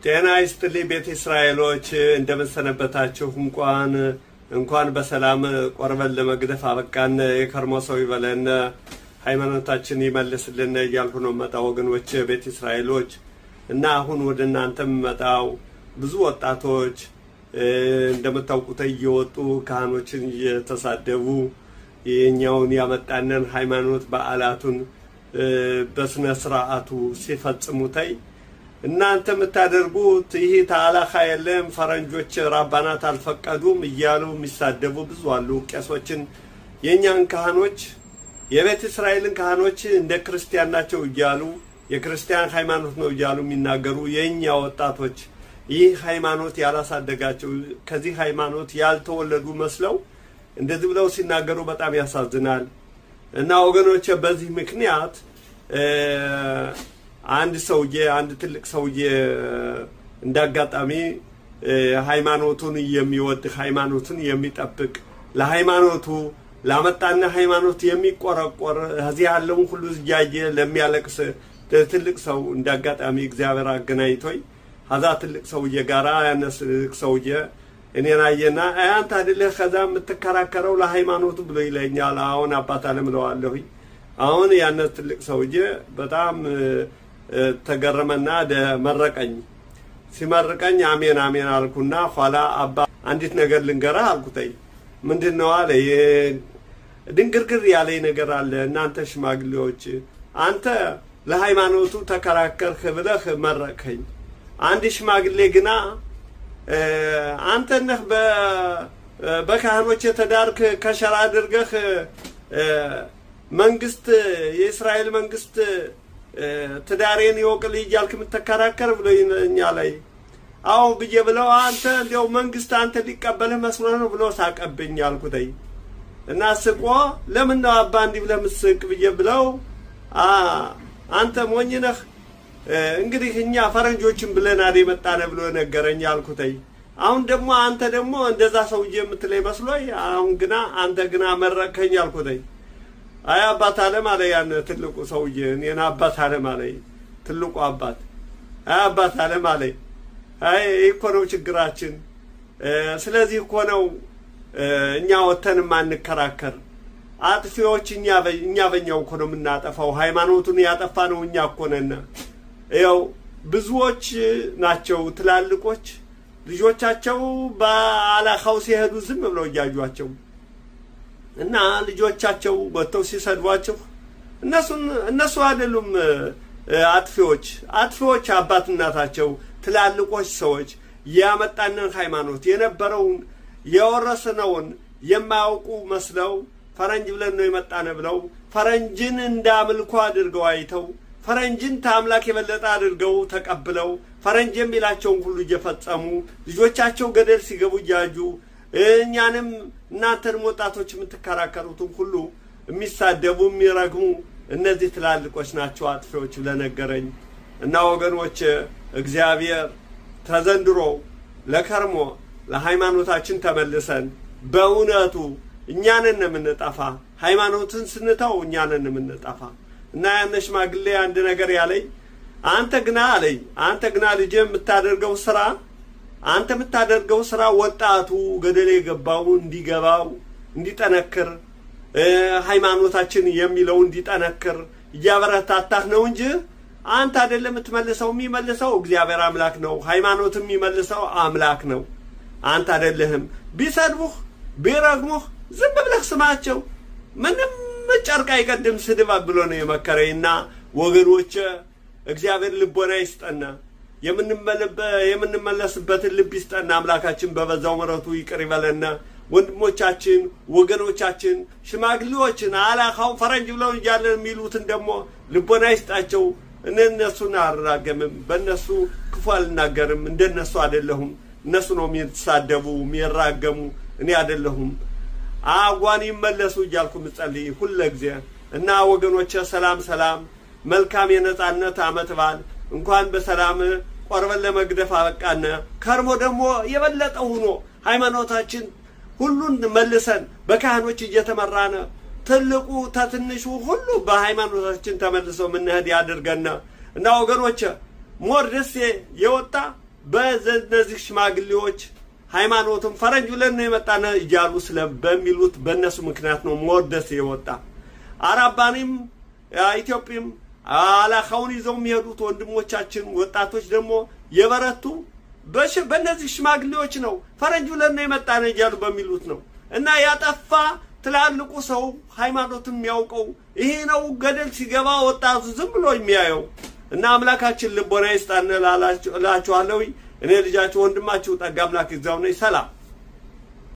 ጤና ይስጥልኝ ቤተ እስራኤሎች፣ እንደምንሰነበታችሁ። እንኳን በሰላም ቆርበን ለመግደፍ አበቃን። የከርሞ ሰው ይበለን፣ ሃይማኖታችን ይመልስልን እያልኩ ነው መጣ ወገኖች፣ ቤተ እስራኤሎች። እና አሁን ወደ እናንተ መጣው ብዙ ወጣቶች እንደምታውቁት እየወጡ ካህኖችን እየተሳደቡ የኛውን ያመጣንን ሃይማኖት በዓላቱን በስነ ስርዓቱ ሲፈጽሙታይ እናንተ የምታደርጉት ይህ ታላካ የለም፣ ፈረንጆች ራባናት አልፈቀዱም እያሉ የሚሳደቡ ብዙ አሉ። ቄሶችን፣ የእኛን ካህኖች፣ የቤተ እስራኤልን ካህኖች እንደ ክርስቲያን ናቸው እያሉ፣ የክርስቲያን ሃይማኖት ነው እያሉ የሚናገሩ የእኛ ወጣቶች ይህ ሃይማኖት ያላሳደጋቸው፣ ከዚህ ሃይማኖት ያልተወለዱ መስለው እንደዚህ ብለው ሲናገሩ በጣም ያሳዝናል። እና ወገኖች፣ በዚህ ምክንያት አንድ ሰውዬ፣ አንድ ትልቅ ሰውዬ፣ እንዳጋጣሚ ሃይማኖቱን የሚወድ፣ ሃይማኖቱን የሚጠብቅ፣ ለሃይማኖቱ ላመጣና ሃይማኖት የሚቆረቆር፣ እዚህ ያለውን ሁሉ እያየ ለሚያለቅስ ትልቅ ሰው እንዳጋጣሚ እግዚአብሔር አገናኝቶኝ ከዛ ትልቅ ሰውዬ ጋራ ያነስ ትልቅ ሰውዬ እኔን አየና አንተ አይደለህ ከዛ የምትከራከረው ለሃይማኖቱ ብሎ ይለኛል። አሁን አባት አለም እለዋለሁኝ። አሁን ያነ ትልቅ ሰውዬ በጣም ተገረመና መረቀኝ። ሲመርቀኝ አሜን አሜን አልኩና ኋላ አባ አንዲት ነገር ልንገርህ አልኩተኝ። ምንድን ነው አለ። ድንግርግር ያለኝ ነገር አለ። እናንተ ሽማግሌዎች አንተ ለሃይማኖቱ ተከራከርህ ብለህ መረቅኸኝ። አንድ ሽማግሌ ግና አንተ ነህ በካህኖች የተዳርክ ከሸራ አድርገህ መንግስት፣ የእስራኤል መንግስት ትዳሬን ይወቅልኝ እያልክ የምትከራከር ብሎ እኛ ላይ አዎ ብዬ ብለው አንተ እንዲያው መንግስት አንተ ሊቀበልህ መስሎ ነው ብሎ ሳቀብኝ አልኩተኝ። እና ስቆ ለምን ነው አባ እንዲህ ብለህ ምስቅ ብዬ ብለው አንተ ሞኝ ነህ፣ እንግዲህ እኛ ፈረንጆችን ብለን የመጣነ ብሎ ነገረኝ አልኩተኝ። አሁን ደግሞ አንተ ደግሞ እንደዛ ሰውዬ የምትለኝ መስሎኝ አሁን ግና አንተ ግና መረቅከኝ አልኩተኝ። አይ አባት አለም አለ ያን ትልቁ ሰውዬ፣ እኔን አባት አለም አለኝ። ትልቁ አባት አይ አባት አለም አለኝ። አይ እኮ ነው ችግራችን። ስለዚህ እኮ ነው እኛ ወተን ማንከራከር። አጥፊዎች እኛ በኛው እኮ ነው የምናጠፋው። ሃይማኖቱን ያጠፋ ነው እኛ እኮ ነን። ያው ብዙዎች ናቸው ትላልቆች ልጆቻቸው በአላኻው ሲሄዱ ዝም ብለው እያዩአቸው እና ልጆቻቸው ወጥተው ሲሰድቧቸው እነሱ አይደሉም አጥፊዎች። አጥፊዎች አባት እናታቸው ትላልቆች ሰዎች ያመጣንን ሃይማኖት የነበረውን የወረስነውን የማያውቁ መስለው ፈረንጅ ብለን ነው የመጣነ ብለው ፈረንጅን እንዳምልኮ አድርገው አይተው ፈረንጅን ታምላክ የበለጠ አድርገው ተቀብለው ፈረንጅ የሚላቸውን ሁሉ እየፈጸሙ ልጆቻቸው ገደል ሲገቡ እያዩ እኛንም እናንተንም ወጣቶች የምትከራከሩትን ሁሉ የሚሳደቡ የሚረግሙ እነዚህ ትላልቆች ናቸው አጥፊዎች ለነገረኝ። እና ወገኖች፣ እግዚአብሔር ተዘንድሮ ለከርሞ ለሃይማኖታችን ተመልሰን በእውነቱ እኛንን የምንጠፋ፣ ሃይማኖትን ስንተው እኛንን የምንጠፋ። እና ያን ሽማግሌ አንድ ነገር ያለኝ አንተ ግና አለኝ፣ አንተ ግና ልጄ የምታደርገው ስራ፣ አንተ የምታደርገው ስራ ወጣቱ ገደል የገባው እንዲገባው፣ እንዲጠነክር፣ ሃይማኖታችን የሚለው እንዲጠነክር እያበረታታህ ነው እንጂ አንተ አይደለም የምትመልሰው። የሚመልሰው እግዚአብሔር አምላክ ነው። ሃይማኖት የሚመልሰው አምላክ ነው። አንተ አይደለህም። ቢሰድቡህ ቢረግሙህ ዝም ብለህ ስማቸው። ምንም ጨርቅ አይቀድም ስድብ ብሎ ነው የመከረኝና ወገኖች፣ እግዚአብሔር ልቦና ይስጠና። የምንመለስበትን ልብ ይስጠና። አምላካችን በበዛው ምሕረቱ ይቅር ይበለና። ወንድሞቻችን፣ ወገኖቻችን፣ ሽማግሌዎችን አላኻው ፈረንጅ ብለው እያለን የሚሉትን ደግሞ ልቦና ይስጣቸው። እኔ እነሱን አልራገምም፣ በእነሱ ክፉ አልናገርም። እንደነሱ አይደለሁም። እነሱ ነው የሚሳደቡ የሚራገሙ፣ እኔ አይደለሁም። አጓን ይመለሱ እያልኩ ምጸልይ ሁለ ጊዜ። እና ወገኖቼ፣ ሰላም ሰላም፣ መልካም የነጻነት አመት በዓል፣ እንኳን በሰላም ቆርበን ለመግደፍ አበቃነ። ከርሞ ደግሞ የበለጠ ሆኖ ሃይማኖታችን ሁሉን መልሰን በካህኖች እየተመራነ ትልቁ ተትንሹ ሁሉ በሃይማኖታችን ተመልሰው የምንሄድ ያድርገን። እና ወገኖች፣ ሞር ደሴ የወጣ በእነዚህ ሽማግሌዎች ሃይማኖትም ፈረንጅ ብለን ነው የመጣነ እያሉ ስለ በሚሉት በእነሱ ምክንያት ነው መወደስ የወጣ። አራባኒም ኢትዮጵያም አላኻውን ይዘው የሚሄዱት ወንድሞቻችን ወጣቶች ደግሞ የበረቱ በእነዚህ ሽማግሌዎች ነው። ፈረንጅ ብለን ነው የመጣነ እያሉ በሚሉት ነው። እና ያጠፋ ትላልቁ ሰው ሃይማኖትም የሚያውቀው ይሄ ነው። ገደል ሲገባ ወጣቱ ዝም ብሎ የሚያየው። እና አምላካችን ልቦና ይስጣን እላችኋለሁ። እኔ ልጃችሁ ወንድማችሁ ጠጋ አምላክ ይግዛው ነኝ። ሰላም።